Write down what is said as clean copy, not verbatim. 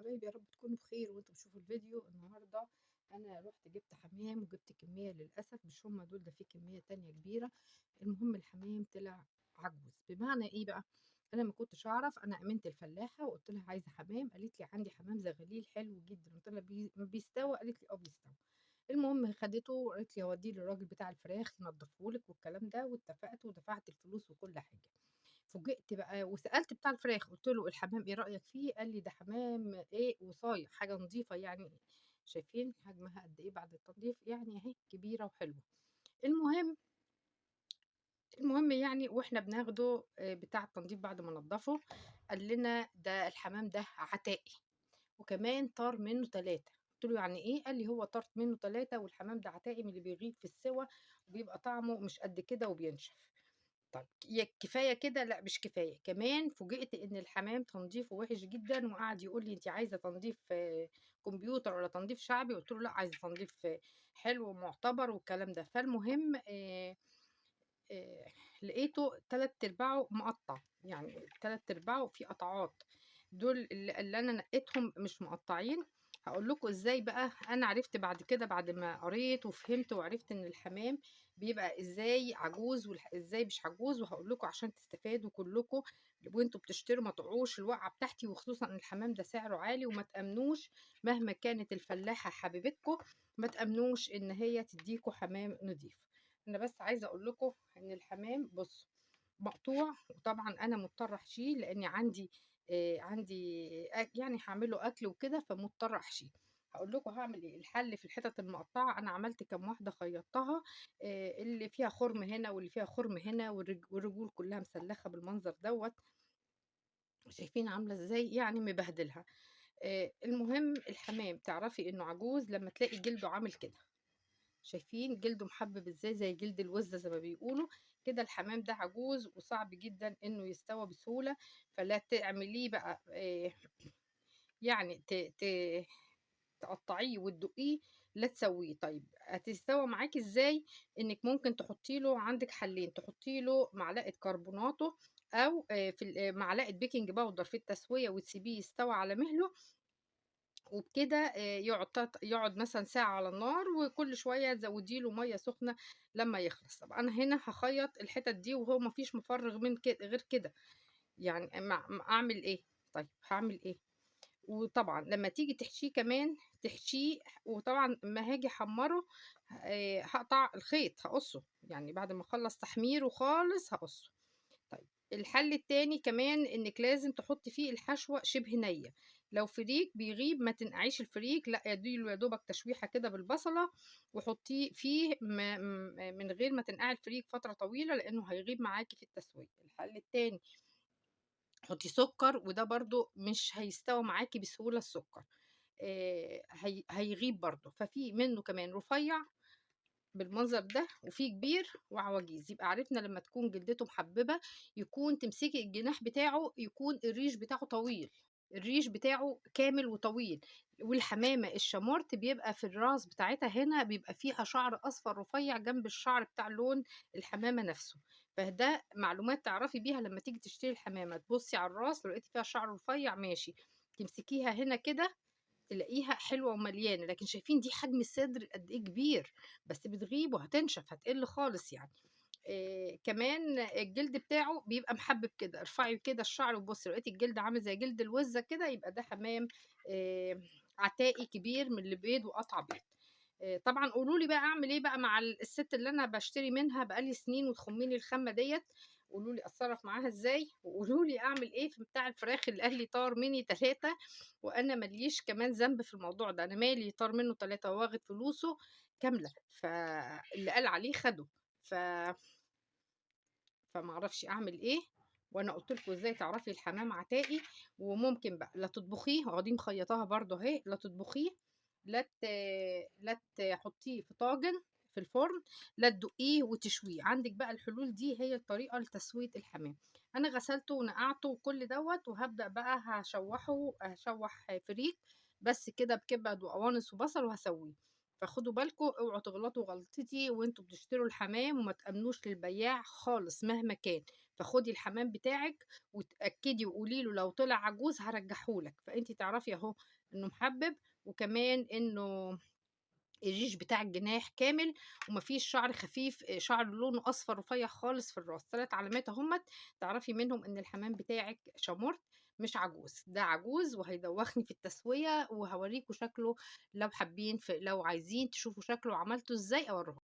حبايبي؟ يا رب تكونوا بخير وانتوا بتشوفوا الفيديو. النهارده انا رحت جبت حمام وجبت كمية، للاسف مش هما دول، ده في كمية تانية كبيرة. المهم الحمام طلع عجوز. بمعنى ايه بقى؟ انا ما كنتش اعرف، انا امنت الفلاحة وقلت لها عايزه حمام، قالت لي عندي حمام زغليل حلو جدا. قلت لها بيستوى؟ قالت لي اه بيستوى. المهم خدته وقالت لي هوديه للراجل بتاع الفراخ ينضفهولك والكلام ده، واتفقت ودفعت الفلوس وكل حاجة. فوجئت بقى وسألت بتاع الفراخ، قلت له الحمام ايه رأيك فيه؟ قال لي ده حمام ايه وصايع، حاجة نظيفة يعني. شايفين حجمها قد ايه بعد التنظيف؟ يعني اهي كبيرة وحلوة. المهم يعني واحنا بناخده بتاع التنظيف بعد ما نضفه، قال لنا ده الحمام ده عتائي وكمان طار منه 3. قلت له يعني ايه؟ قال لي هو طار منه 3 والحمام ده عتائي من اللي بيغيب في السوى وبيبقى طعمه مش قد كده وبينشف. طيب يا كفاية كده؟ لا مش كفاية. كمان فوجئت ان الحمام تنظيفه وحش جدا، وقعد يقول لي انت عايزه تنظيف كمبيوتر ولا تنظيف شعبي؟ قلت له لا عايزه تنظيف حلو ومعتبر والكلام ده. فالمهم لقيته 3/4 مقطع، يعني 3/4 في قطعات، دول اللي انا نقيتهم مش مقطعين. هقول لكم ازاي بقى انا عرفت بعد كده، بعد ما قريت وفهمت وعرفت ان الحمام بيبقى ازاي عجوز وازاي مش عجوز، وهقول لكم عشان تستفادوا كلكم وانتوا بتشتروا، ما تقعوش الوقعة بتاعتي، وخصوصا ان الحمام ده سعره عالي، وما تامنوش مهما كانت الفلاحة حبيبتكم، ما تامنوش ان هي تديكوا حمام نظيف. انا بس عايزه اقول لكم ان الحمام بصوا مقطوع، وطبعا انا مضطرة احشيه لان عندي يعني هعمله اكل وكده، فمضطره احشيه. هقول لكم هعمل ايه الحل في الحتت المقطعة. انا عملت كام واحدة خيطتها، اللي فيها خرم هنا واللي فيها خرم هنا، والرجول كلها مسلخه بالمنظر دوت، شايفين عامله ازاي؟ يعني مبهدلها. المهم الحمام تعرفي انه عجوز لما تلاقي جلده عامل كده، شايفين جلده محبب ازاي، زي جلد الوزه زي ما بيقولوا كده. الحمام ده عجوز وصعب جدا انه يستوى بسهولة، فلا تعمليه بقى يعني تقطعيه وتدقيه، لا تسويه. طيب هتستوى معاكي ازاي؟ انك ممكن تحطي له، عندك حلين، تحطي له معلقه كربوناتو او في معلقه baking powder في التسوية وتسيبيه يستوى على مهله، وبكده يقعد مثلا ساعة على النار، وكل شوية تزودي له مية سخنة لما يخلص. طب انا هنا هخيط الحتت دي وهو مفيش مفرغ من كده غير كده، يعني اعمل ايه؟ طيب هعمل ايه؟ وطبعا لما تيجي تحشيه كمان تحشيه، وطبعا ما هاجي احمره هقطع الخيط، هقصه، يعني بعد ما اخلص تحميره خالص هقصه. طيب الحل التاني كمان انك لازم تحطي فيه الحشوه شبه نيه، لو فريك بيغيب ما تنقعيش الفريك، لا اديله يا دوبك تشويحه كده بالبصله وحطيه فيه من غير ما تنقعي الفريك فترة طويلة، لانه هيغيب معاكي في التسوية. الحل التاني حطي سكر، وده برضو مش هيستوى معاكي بسهولة السكر، هيغيب برضو. ففي منه كمان رفيع بالمنظر ده، وفي كبير وعواجيز. يبقى عرفنا لما تكون جلدته محببة يكون تمسكي الجناح بتاعه يكون الريش بتاعه طويل، الريش بتاعه كامل وطويل. والحمامة الشمورت بيبقى في الراس بتاعتها هنا بيبقى فيها شعر اصفر رفيع جنب الشعر بتاع لون الحمامة نفسه. فده معلومات تعرفي بيها لما تيجي تشتري الحمامة، تبصي على الراس لو لقيتي فيها شعر رفيع ماشي، تمسكيها هنا كده تلاقيها حلوة ومليانة. لكن شايفين دي حجم الصدر قد ايه كبير، بس بتغيب وهتنشف هتقل خالص يعني. كمان الجلد بتاعه بيبقى محبب كده، ارفعي كده الشعر وبصي لو لقيتي الجلد عامل زي جلد الوزه كده يبقى ده حمام عتائي كبير من اللي بيض وقطع بيض. طبعا قولوا لي بقى اعمل ايه بقى مع الست اللي انا بشتري منها بقالي سنين وتخميني الخامة ديت، قولوا لي اتصرف معاها ازاي، وقولوا لي اعمل ايه في بتاع الفراخ اللي قال لي طار مني 3 وانا ماليش كمان ذنب في الموضوع ده، انا مالي طار منه 3 واخد فلوسه كاملة، فاللي قال عليه خده. فمعرفش اعمل ايه. وانا قلت لكم ازاي تعرفي الحمام عتائي. وممكن بقى لا تطبخيه، اهو مخيطاها برضه اهي، لا تطبخيه، لا تحطيه في طاجن في الفرن، لا تدقيه وتشويه. عندك بقى الحلول دي هي الطريقة لتسوية الحمام. انا غسلته ونقعته وكل دوت، وهبدا بقى هشوحه، هشوح فريك بس كده بكبد وقوانص وبصل وهسويه. فخدوا بالكم اوعوا تغلطوا غلطتي وانتوا بتشتروا الحمام، وما تامنوش للبياع خالص مهما كان. فخدي الحمام بتاعك وتاكدي وقولي له لو طلع عجوز هرجحهولك، فانت تعرفي اهو انه محبب، وكمان انه الريش بتاع الجناح كامل ومفيش شعر خفيف، شعر لونه اصفر رفيع خالص في الراس. 3 علامات اهمت تعرفي منهم ان الحمام بتاعك شامورت مش عجوز. ده عجوز وهيدوخني في التسوية، وهوريكم شكله لو حابين، لو عايزين تشوفوا شكله وعملته ازاي اوريه.